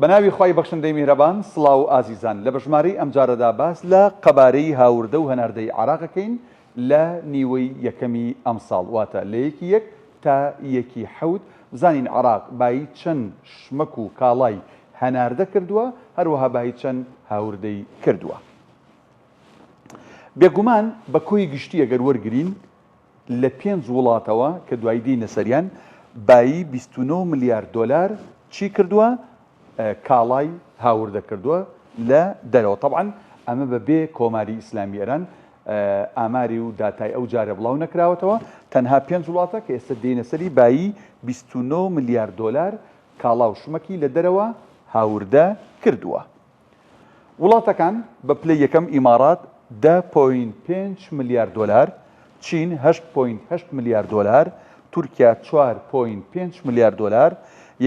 بە ناوی خوای بەخشندەی میهرەبان سڵاو ئازیزان لە بەژمارەی ئەمجارەدا باس لە قەبارەی هاوردە و هەناردەی عێراق ئەکەین لە نیوەی یەکەمی ئەمساڵ واتە لە یەکی یەک تا یەکی حەوت بزانین عێراق بایی چەند شمەک و کاڵای هەناردە کردووە هەروەها بایی چەند هاوردەی کردووە بێگومان بە کۆی گشتی ئەگەر وەرگرین لە پێنج وڵاتەوە کە دوایی دێینە سەریان بایی 29 ملیار دۆلار چی کردووە؟ کاڵای هاوردە کردووە لە دەرەوە تەبعەن ئەمە بە بێ کۆماری ئیسلامی ئێران ئاماری و داتای ئەو جارە بڵاو نەکراوەتەوە تەنها پێنج وڵاتە کە ئێستا دێینە سەری بایی 29 ملیار دۆلار کاڵا و شمەکی لە دەرەوە هاوردە کردووە. وڵاتەکان بە پلەی یەکەم ئیماڕات دە پۆینت پێنج ملیار دۆلار، چین هەشت پۆینت هەشت ملیار دۆلار، تورکیا چوار پۆینت پێنج ملیار دۆلار،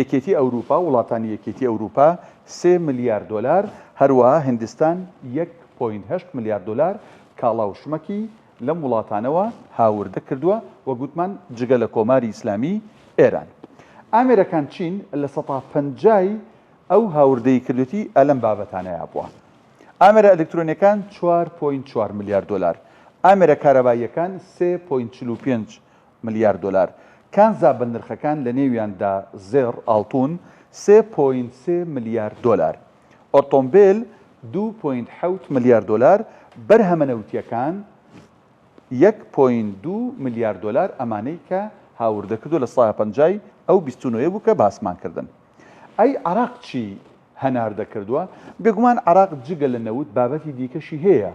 یەکێتی ئەوروپا وڵاتانی یەکێتی ئەوروپا سێ ملیار دۆلار، هەروەها هندستان یەک پۆینت هەشت ملیار دۆلار کاڵا و شمەکی لەم وڵاتانەوە هاوردە کردووە، وەک گوتمان جگە لە کۆماری ئیسلامی ئێران. ئامێرەکان چین لە سەتا پەنجای ئەو هاوردەی کردوێتی ئە لەم بابەتانەیا بووە. ئامێرە ئەلکترۆنیەکان چوار پۆینت چوار ملیار دۆلار، ئامێرە کارەباییەکان سێ پۆینت 45 ملیار دۆلار، کانزا بەنرخەکان لە نێویاندا زێڕ، ئاڵتون، سێ پۆینت سێ ملیار دۆلار، ئۆتۆمبێل دوو پۆینت حەوت ملیار دۆلار، بەرهەمە نەوتیەکان یەک پۆینت دوو ملیار دۆلار ئەمانەی کە هاوردە کردووە لە سایە پەنجای ئەو 29 ە بوو کە باسمان کردن. ئەی عێراق چی هەناردە کردووە؟ بێگومان عێراق جگە لە نەوت بابەتی دیکەشی هەیە،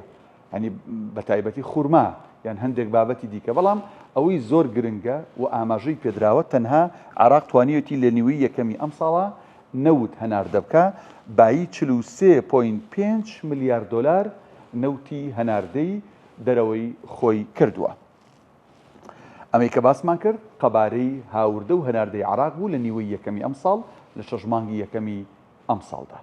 یانی بەتایبەتی خورما یان هەندێک بابەتی دیکە، بەڵام ئەوەی زۆر گرنگە و ئاماژەی پێدراوە تەنها عێراق توانیویەتی لە نیوەی یەکەمی ئەمساڵا نەوت هەناردە بکا بایی 43.5 ملیار دۆلار نەوتی هەناردەی دەرەوەی خۆی کردووە. ئەمەی کە باسمان کرد قەبارەی هاوردە و هەناردەی عێراق بوو لە نیوەی یەکەمی ئەمساڵ لە شەش مانگی یەکەمی ئەمساڵدا.